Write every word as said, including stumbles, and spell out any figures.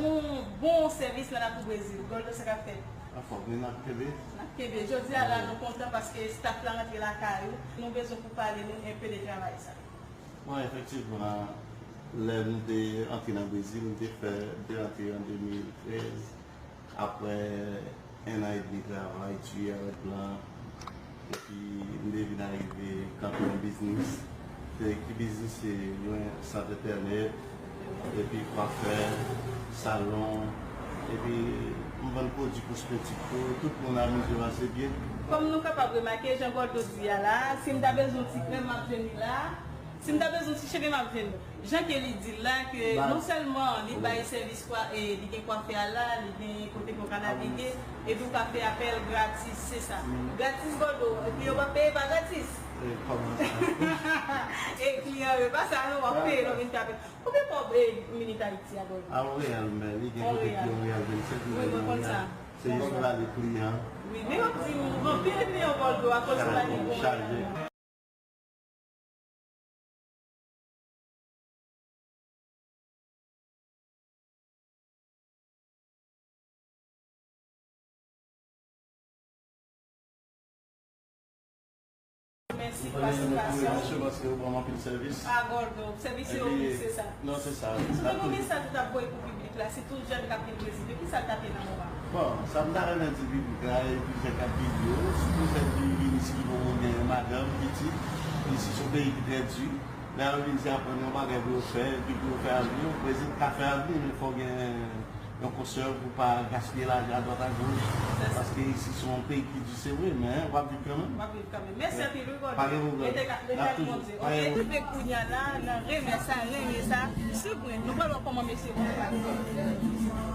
Yon bon sèvis nan lakou Brezil. Goldo, sa k ap fèt? Anfòm, wi, n ap kenbe. N ap kenbe. Jodi a la, nou kontan paske staff la rantre lakay ou. Nou bezwen pou pale nou enpe de travay sa. Bon, efektivman, lè m te antre nan Brezil, m te fè, m te antre an de mil trèz. Apre en an edmi travay di avèk blan, epi m te vin arive kanpe yon biznis. Se ki biznis? Se yon sant entènèt, epi kwafè, salon, epi m vann pwodui kosmetik tou. Tout moun amize yo ase byen. Kòm nou kapab remake, jan Goldo di a la, si m ta bezwen yon ti krèm, m ap jwenn li la. Si m ta bezwen yon ti cheve, m ap jwenn li. Jan ke li di l la, ke non sèlman li bay sèvis kwa, e, li gen kwafè a la, li gen kote pou w ka navige, epi w ka fè apèl gratis, se sa. Gratis, Goldo, epi yo p ap peye pa gratis. E, kòman sa? E kliyan yo, pa sa non, w ap peye lè w vin fè apèl. Konbyen kòb, e, minit Ayiti a, Goldo? A, yon reyal, men li gen kote ki yon reyal vennsenk, wi, mwen konn sa. Se jis pou rale kliyan. Wi, men yo di m anpil kliyan, Goldo, akoz w pa gen bon reyal. Mèsi pou patisipasyon. Mèsi paske ou ban m anpil sèvis. A, Goldo, sèvis yo, wi, se sa. Non, se sa. Si w te gen yon mesaj ou t ap voye pou piblik la, sitou jèn k ap vin Brezil yo, kisa l t ap ye nan moman? Bon, sa m ta renmen di piblik la, e plizyè k ap vini yo, sitou jèn ki vin isi ki poko gen madanm, pitit, isi se yon peyi ki trè di. Lè yo vin isi aprann yon bagay pou yo fè, epi pou yo fè avni yo, Brezil ka fè avni, men fò w gen yon konsèy pou w pa gaspiye lajan adwat agoch, paske isi se yon peyi ki di, se vre, men w ap viv kanmenm. W ap viv kanmenm. Mèsi anpil, wi, Goldo. Pa gen pwoblèm. Rete ka, rete ak Bondye, oke? Rive kounye a la, nan renmen sa, renmen sa. Sipren, nou pral wè kòman mesye yo pral.